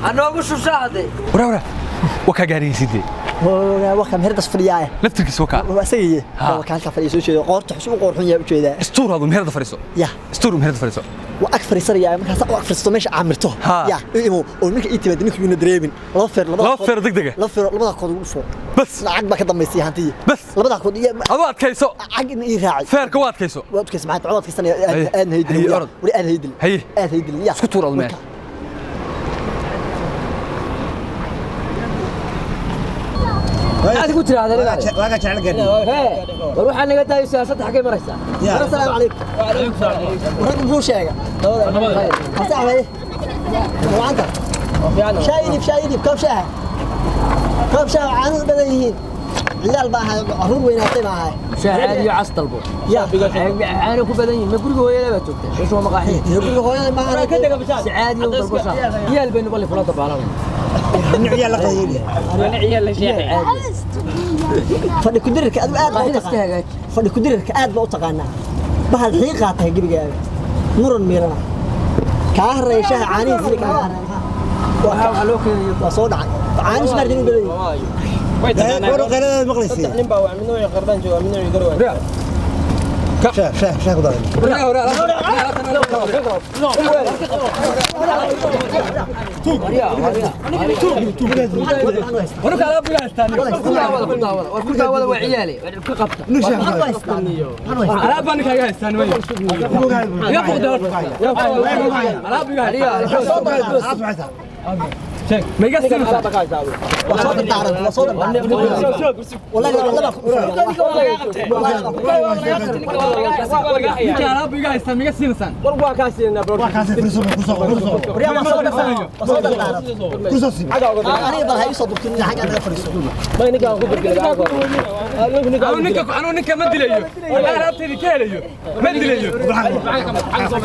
Anoogu shushaade. Wara wara. Wakaa gaarigiisidee. Waa meherdas fadhiyaa. Laftirkiisa wakaa. Waa isagii. Waa ka halka fadhiya soo jeedo qoorta xus u qoor xun yaa u jeedaa. Istuur hadu meherda fadhiiso. Ya. Istuur meherda fadhiiso. Waa ag fadhiisanaya markaas oo ag fadhiisto meesha caamirto. Ya imo oo ninka ii timaad ninka yuuna dareemin. Laba feer laba feer degdeg. Laba feer labada kood ugu dhufo. Bas. Lacag baa ka dambaysay hantiya. Bas. Labada kood iyo Adoo adkayso. Cag in ii raacay. Feerka waa adkayso. Waa adkayso maxaa cod adkaysanaya aad haydin. Wali aad haydin. Haye. Aad haydin. Ya. Isku tuur adu meel. Aad ku tiraahdaa waaga jecel gaadhi. War waxaa naga tahay siyaasadda xagee maraysaa? Assalaamu calaykum. Wa calaykum salaam. Warag muxuu sheegay? Nabad. Waanta. Shaayib shaayib koob shaah. Koob shaah caano badan yihiin. Ciyaal baa ahay caruur weynaatay baa ahay. Shaah caadi iyo cas dalbo. Caano ku badan yihiin. Ma guriga hooyada baa joogta? Meeshu waa maqaaxi. Guriga hooyada ma ka taga bishaan. Si caadi u dalbo shaah. Ciyaal baynu balli kula dabaalanay. Ciyaal la qayliye. Ciyaal la sheexay. Fadhi ku dirirka aad aad baa u taqaanaa. Fadhi ku dirirka aad baa u taqaanaa. Bahal xiiqa tahay gabigaaga. Muran miirana. Ka hareyshaha caanihiisa ka hareyshaha. Waxa loo keenayo waa soo dhacay. Caanihiisa martin u badan yihiin. Way taqaanaa. War qeylada maqlaysay. Saddex nin baa waa midna way qardaan jooga midna way garwaa. Shaah shaah shaah ku daray. War waa ciyaale ka qabta. Alaab baan ninka iga haystaan way. Iga fuqday horta. Alaab iga haystaan. Sheeg, ma iga siinaysaa? Waa soo dardaaran, waa soo dardaaran. Wallahi laba ku Ninka alaab iga haystaan ma iga siinaysaan? War waa ka siinaa bro. Waa kaas fariiso ku soo ku soo. Waa soo dardaaran. Waa soo dardaaran. Ku soo sii. Aniga bal ha ii soo durkin xagga naga fariiso. Ma ninka aan ku beddelay. Anuu ninka ma dilayo. Anaa alaabtayda ka helayo. Ma dilayo.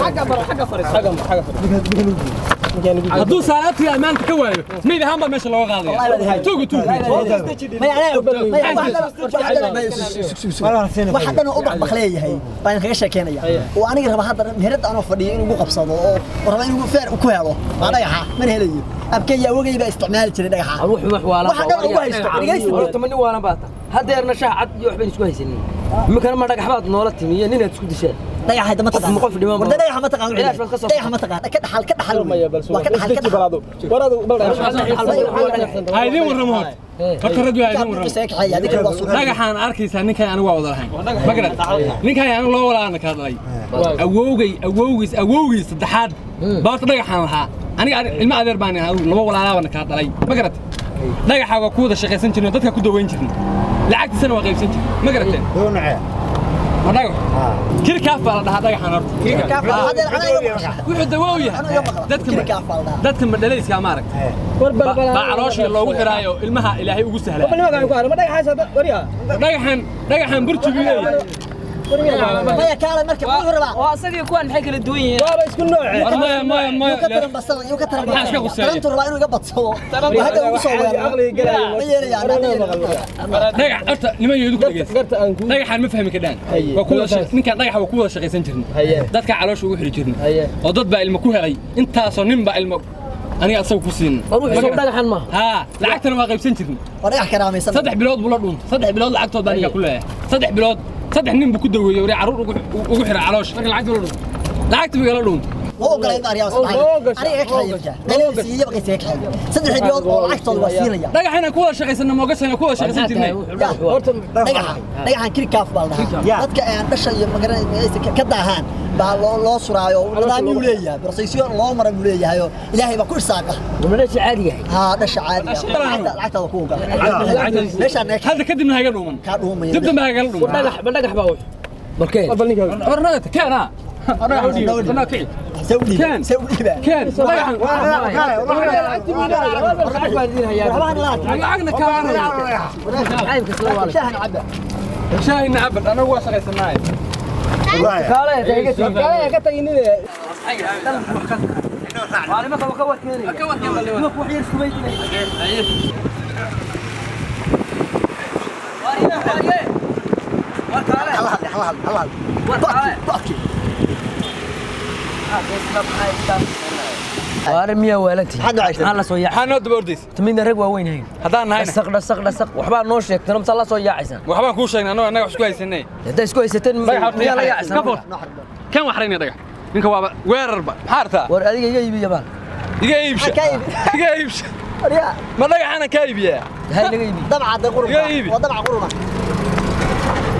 Xagga bar xagga fariiso. Xagga xagga fariiso. Hadduu saalaabtii ammaanta ka waayo, meyd ahaan baa meesha looga qaadaya. Tuugu tuugu. Waxa dhan oo u dhaqdhaqleeyahay baan kaga sheekeynaya. Oo aniga raba hadda meherada anoo fadhiyo inuu ugu qabsado oo raba inuu feer ku helo. Waa dhagaxa, mana helayo. Abkay awogay baa isticmaali jiray dhagaxa. Wax waalan. Waxa dhan ugu haysto. Dhageysi. Horta ma nin waalan baa tahay. Hadeerna shaah cad iyo waxba isku haysanin. Imikana ma dhagax baad noola timi iyo ninaad isku disheen. Dhagaxa ma taqaan. Qof dhiman. Warda dhagaxa ma taqaan. Dhagaxa ma taqaan. Ka dhaxal ka dhaxal. Waa ka dhaxal ka dhaxal. Waradu bal Ha idin warramo horta. Horta rag waa idin warramo. Dhagaxaan arkaysaa ninkan anigu waa wada lahayn. Ma garat? Ninkan anigu loo walaana ka hadlay. Awowgay awowgiis awowgiis saddexaad baa horta dhagaxaan lahaa. Aniga ilma adeer baan ahaa laba walaalaa baan ka dhalay. Ma garat? Dhagaxa waa ku wada shaqaysan jirnay dadka ku daweyn jirnay. Lacagtiisana waa qaybsan jirnay. Ma garateen? Doonaca. Ma dhagax? Kirkaaf baa la dhahaa dhagaxaan horta. Kirkaaf baa la dhahaa. Wuxuu dawo u yahay. Dadka madhalayska ma aragtay. Baa caloosha loogu xiraayo ilmaha Ilaahay ugu sahlaa. Ma dhagaxaas wariya. Dhagaxan dhagaxan burjigu leeyahay. Maya kaala marka wuxuu rabaa. Waa asagii kuwan maxay kala duwan yihiin? Waaba isku nooc. Maya maya maya. Ka taran basada, iyo ka taran basada. Tarantu rabaa inuu iga badsado. Waa hadda ugu soo weeraro. Aqliga galaayo. Ma yeelaya. Dhagax horta niman yeedu ku dhageysa. Dhagaxan ma fahmi kadaan. Waa ku wada ninkan dhagaxa waa ku wada shaqaysan jirnay. Dadka caloosha ugu xiri jirnay. Oo dad baa ilmo ku helay. Intaasoo nin baa ilmo aniga asagu ku siin. War wuxuu dhagaxan ma. Ha, lacagtana waa qaybsan jirnay. Waa dhagax karaamaysan. 3 bilood buu la dhuuntay. 3 bilood lacagtood baa ninka ku leeyahay. 3 bilood 3 nin buu ku daweeyay waray caruur ugu xira caloosh. Marka lacagta la dhuuntay. Lacagta buu la dhuuntay. Waa ogolay in aryaas aniga iga kaxeeya. Qalin siiyo baqaysa ka kaxeeya. 3 bilood oo lacagtooda waa siinaya. Dhagaxana ku wada shaqaysana ma ogasana ku wada shaqaysan jirnay. Horta dhagaxa dhagaxan kirkaaf baa la dhahaa. Dadka aan dhasha iyo magaranaysa ka daahaan baa loo suraayo nidaam uu leeyahay. Procession loo maray uu leeyahay oo Ilaahay baa ku isaaqa. Ma dhasha caadi yahay. Ha dhasha caadi. Lacagtaada ku ogaa. Meeshaan hadda kadibna haga dhuuman. Ka dhuumay. Dib dambe haga dhuuman. Dhagax ba dhagax baa wuxuu. Balkeen. Bal ninka. Warnada keena. Warnada kici. Sawdi. Sawdi. Keen. Dhagaxan. Lacagna kaa. Shaahan cabba. Shaahina cabba. Anagu waa shaqaysanaay. Kaale ka taginine. Maalimo ka warkeenaya. Ka warkeenaya. Wax yar isku weydiinaya. War kaale. Hal hal hal hal. War kaale. Waar miyaa waalantii? Maxaad noo ceshay? Maxaa la soo yaacay? Maxaa noo daba ordaysa? Midna rag waaweyn hayn. Haddaan nahayna. Dhasaq dhasaq dhasaq waxbaa noo sheegtay misaa la soo yaacaysaan? Waxbaan kuu sheegnay annago annaga wax isku haysanay. Haddaa isku haysateen Dhagax horta miyaa la ii yaacaysaan? Ka fool. Kan wax raynaya dhagax. Ninka waaba weerarba. Maxaa artaa? War adiga iga iibiya baal. Iga iibsha. Maxaa kaa iibi? Iga iibsha. Waryaa, Ma dhagaxana kaa iibiyaa? Hay naga iibiya. dabca de qurunka. Iga iibi. Waa dabca quruna.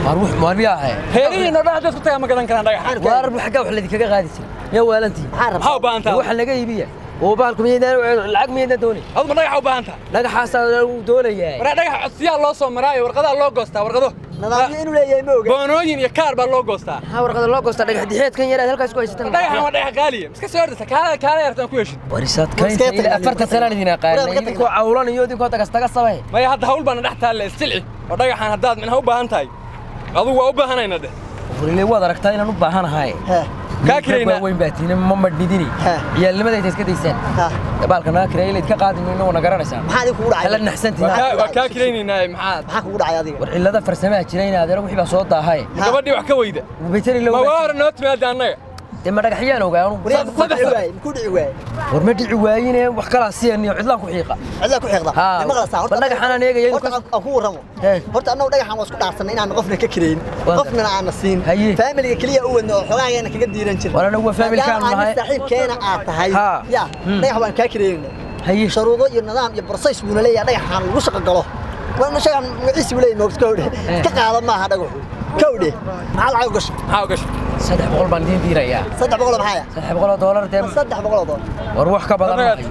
Waar wax waar miyaa ahay? Heerihiin oo dhan haddaad ku tagaa ma gadan karaan dhagaxa. Waar xaggaa wax laydinkaga qaadi jiray. Miyaa waalantii? Maxaa rabtaa? Maxaa u baahan tahay? Waxa laga iibiya. Oo baalku miyaydaan lacag miyaydaan doonay? Adigu ma dhagaxa u baahan tahay? Dhagaxaasaa lagu doonayaa. Waraa dhagaxa codsiyaa loo soo maraayo warqadaha loo goostaa warqado. Nidaamyo inuu leeyahay ma oga. Boonooyin iyo kaar baa loo goostaa. Maxaa warqada loo goostaa dhagax dixeedkan yar aad halkaas ku haysataan? Dhagaxan waa dhagax qaaliya. Iska soo ordaysa kaala kaala yartaan ku heshid. Warisaad kaynta ilaa 40 sanaan idin aqaanay. Idinkoo cawlan iyo idinkoo tagas taga sabahe. Maya hadda hawl baana dhex taalla isjilci. Oo dhagaxan haddaad minha u baahan tahay. Adigu waa u baahanayna dheh. Warile waad aragtaa inaan u baahanahay. Hee, Kaa kiraynaa. Weyn baa tiina ma madhidini. He. Ciyaalnimada inta iska daysaan. ha. Baalka naga kireeyay ilayd ka qaadi mayno wana garanaysaa. Maxaa adiga kugu dhacay? Hala naxsantihiin. Waa kaa kiraynaynaa maxaad. Maxaa kugu dhacay adiga? War cillada farsamaha jira in adeero wixii baa soo daahay. Ha. Gabadhii wax ka weyda. Baytari Ma loo waa hore noo timaada annaga. Dee ma dhagaxyaan ogaa anu. Waryaa, muxuu dhici waayey? Muxuu dhici waayey? War ma dhici waayine wax kalaa siyan iyo cidlaan ku xiiqa. Cidlaa ku xiiqda. Ha. Ma maqlaysaa? Horta Bal dhagaxaan aan eegaya inuu Horta ka- aan ku warramo. Hee. Horta annagu dhagaxan waa isku dhaarsanay inaan qofna ka kireyn. Waa Qofnana aan siin. Haye. Faamiliga kaliya u wadno oo xogahageena kaga diiran jirnay. War anagu waa faamilkaan Maadaama nahay. aan saaxiibkeena aad tahay. Ha. Ya, dhagax waan kaa kireynay. Haye. Shuruudo iyo nidaam iyo process buuna leeyahay dhagaxaan lagu shaqo galo. Waa shaqan magaciisa buu leeyahay moogta kowdhe. Iska qaado maaha dhagaxu. Kowdhe. Maxaa lacag u gashay? Maxaa u gashay? 300 baan idiin diirayaa. 300 maxaa ya? $300 dee. $300. War wax ka badan ma hayo.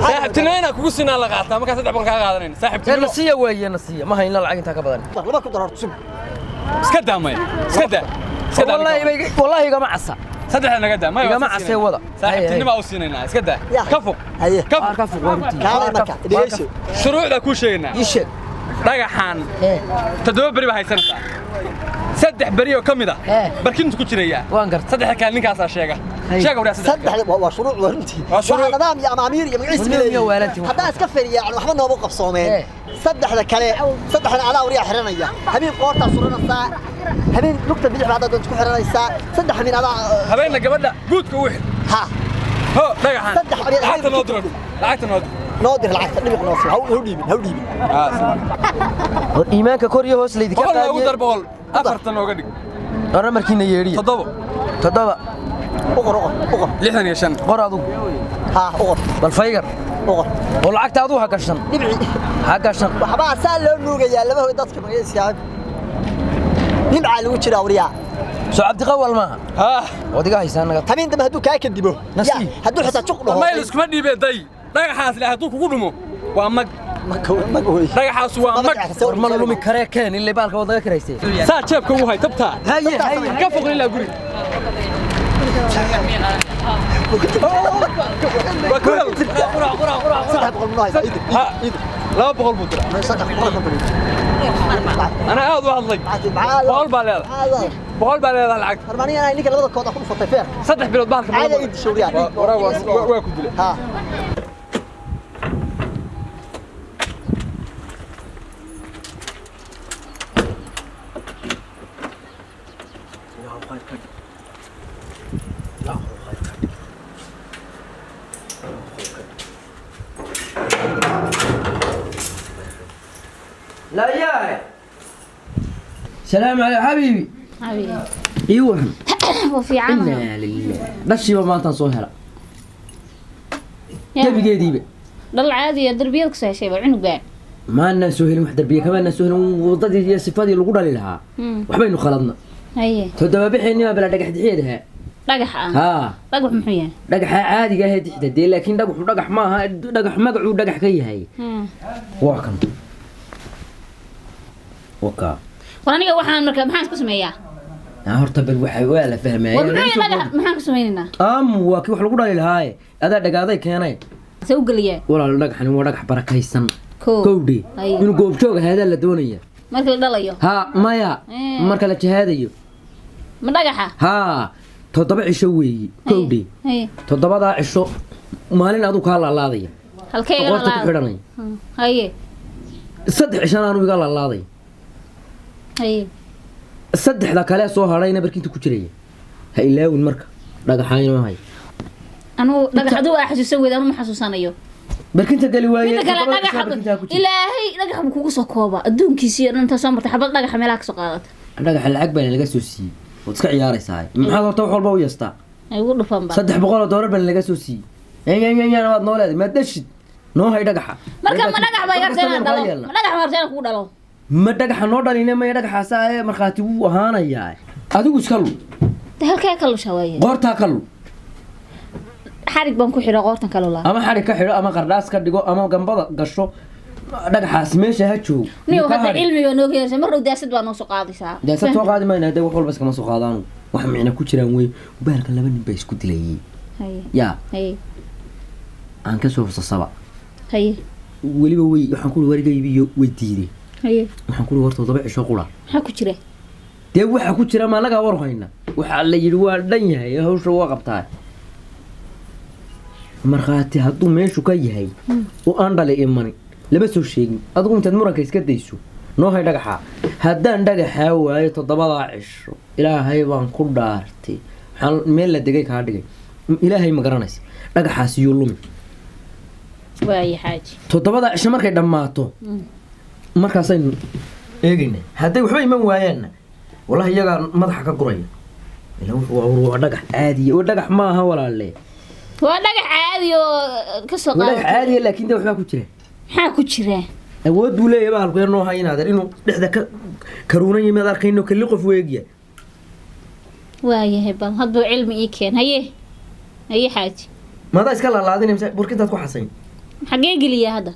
Saaxiibtinimo inaan kugu siinaa la qaataa markaa 300 kaa qaadanayna. Dee Saaxiibtinimo. na siiya waaye na siiya. Ma hayno lacag intaa ka badan. Laba ku dar horta sug. Iska daa maya. Iska daa. Iska daa. Wallaahi bay wallaahi igama casa. Saddexda naga daa. Maya Igama casee wada. Saaxiibtinimo u siinaynaa. Iska daa. Ya. Ka fog. Haye. Ka Waar fog. ka fog waa runtii. Kaalay marka. Dhegeyso. Shuruucda kuu sheegaynaa. Ii sheeg. Dhagaxan Hee. 7 beri baa haysanaysaa. 3 beri oo ka mid ah Hee. barkintu ku jiraya. Waan gartay. Saddexda kale ninkaasaa sheega. Haye. Sheega waraa saddex. Saddex waa shuruuc waa runtii. Waa shuruuc. Waa nidaam iyo amaamiir iyo magaciisa Warniyo leeyahay. miyaa waalantiin wax? Haddaan iska firiya waxba nooma qabsoomeen. Eh. Saddexda kale saddexda adaa wariyaa xiranaya. Habeen qoortaa suranaysaa. Habeen lugta bidix baa haddaad doonto ku xiranaysaa. Saddex habeen adaa Habeenna gabadha guudka u xir. ha Ho dhagaxan. Saddex habeen- Lacagta noo diro. Lacagta noo diro. noo dir lacagta dhibiq noo sii. Ha u dhiibin, ha u dhiibin. War iimaanka kor iyo hoos laydinka Boqol noogu dar qaadiye. boqol. Afartan nooga dhig. War namarkiina yeedhiya. 7. 7. U qor, u qor, u qor. 65. Qor adugu. Ha, u qor, Bal faygar. u qor. Oo lacagta aduu ha gashan. Dhibci. Ha gashan. Waxbaa saa loo nuugayaa laba hoy dadka magaciisa. Nimcaa lagu jiraa wariyaa. Soo Cabdiqawal maaha. Ha. Waad iga haysaa naga. Habeen dambe hadduu kaa kadibo. Nasiib. Ya, hadduu xitaa juq dhaho. Mayl iskuma dhiibee day. Dhagaxaas ilaa hadduu kugu dhumo waa mag. Mag wey. Dhagaxaas waa mag. War ma lumi karee keen ilaa baalka waad naga kiraysay. Saa jeebka ugu hay tabtaa. Haye haye. Ka foqin ilaa guri. Waa ku hel. 300 munoo haysaa. Idib, Ha. idib. 200 buu diraa. 350. Anaa aad u hadlay. Boqol baa leedahay. 100 baa leedahay lacagta. Armaniga inay ninka labada kood ku dhufatay feer. 3 bilood baalka. Caadi ay disho wariyaa. Waraa waa ku dilay. Ha. لا يا سلام على حبيبي. حبيبي. ii waran. وفي عام. Inaa lillaah. Dhashiiba maantaan soo hela. Gebigeediiba. dhal caadi ah darbiyada kasoo heshay baa cunug baa. Maanaan soo helin wax darbiye kamaanaan soo helin wadadii iyo sifadii lagu dhali lahaa. Waxbaynu khaladna. Haye. 7 bixeenii baa bala dhagax dixeed ahaa. Dhagax ah. Haa. Dhagax muxuu yahay? Dhagaxa caadiga ah ee dixda dee laakiin dhagaxu dhagax maaha dhagax magacuu dhagax ka yahay. Waa kan. Wakaa. War aniga waxaan marka maxaan isku sameeyaa? Naa horta bal waxa waa la fahmaya. War muxuu yahay dhagax maxaan ku sameynaynaa? Am waa kii wax lagu dhali lahaaye. Adaa dhagaaday keenay. See u geliyaa? Walaal dhagaxani waa dhagax barakaysan. Koo. Kowdhi. Haye. Inuu goobjoog ahaadaa la doonaya. Marka la dhalayo. Haa maya. Marka la jihaadayo. Ma dhagaxa? Haa 7 cisho weeyi. Kowdhi. Haye. 7 cisho maalin aduu kaa laalaadaya. Halkee iga Qoorta ku laalaada? xidhanaya. Haye. 3 cishana anuu iga laalaaday. Haye. 3 kale soo hadhayna barkinta ku jiraya. Ha ilaawin marka. Dhagaxa inoo hay. Anugu dhagax aduu aa xasuusan weyda, anu ma xasuusanayo. Barkinta gali waaye. Midda kale, Toddobada dhagaxa cisho barkintaa ku jira. Ilaahay dhagax buu kugu soo koobaa adduunkiisii oo dhan intaa soo martay, xabad dhagaxa meelaha kasoo qaadata. Dhagaxa lacag baa laga soo siiyey, waad iska ciyaaraysaa. Maxaad horta wax walba u yeestaa? Ay ugu dhufan ba. $300 baa laga soo siiyey, yanyanyanyana waad noo leedahay. Maad dhashid, noo hay dhagaxa. Marka ma dhagax baa iga rabtaa inaan dhalo? Ma dhagax baa rabtaa inaan kugu dhalo? Ma dhagaxa noo dhaline, maya, dhagaxaasa ee markhaati wuu ahaanayaa. Adigu iska lu. De halkee ka lusha waaye? Qoortaa ka lu. Xarig baan ku xidha qoortan ka lulaa. Ama xarig ka xidho, ama qardhaas ka dhigo, ama gambada gasho. Dhagaxaas meesha ha joogo. Niyo Yuu ka hadda hadhi. Cilmiga noo keenaysa, mar dhow daasad baa noo soo qaadaysaa. Daasad soo qaadi mayna hadee, wax walba iskama soo qaadaanu, wax micna ku jiraan wey. Bahalkan laba nin baa isku dilayay. Haye. Yaa. Haye. Aan kasoo sasaba. Haye. Weliba wey, waxaan kuli warigaybiyo way diiday. Haye. Waxaan kuli war 7 cisho qura. Maxaa ku jira? Dee waxa ku jira ma anagaa war hayna? Waxaa la yidhi waa dhan yahay ee hawsha waa qabtaa. Markhaati hadduu meeshu ka yahay oo aan dhali imanin, lama soo sheegin. Adigu intaad muranka iska dayso, noo hay dhagaxa. Haddaan dhagaxaa waayo 7daa cisho, Ilaahay baan ku dhaartay, waxaan meel la degay kaa dhigay Ilaahay ma garanaysa. Dhagaxaas yuu lumi. Waaye xaaji. 7da cisho markay dhammaato, markaasaynu eegayna. Hadday waxba iman waayaanna, wallahi iyagaa madaxa ka guraya. Ila wuxuu waa dhagax caadiya oo dhagax maaha, walaalle. Waa dhagax caadi oo ka soo Waa dhagax qaadata. Caadiya, laakiin de waxbaa ku jira. Maxaa ku jira? Awood buu leeyahay bahalku yar. Noo hay inaadeer inuu dhexda ka karuunan yimaad arkayno, kalli qof weegya. Waayahay, bal hadduu cilmi ii keen. Haye, haye xaaji. Maadaa iska laalaadinay mise burkintaad ku xasayn? Xagee geliyaa hadda?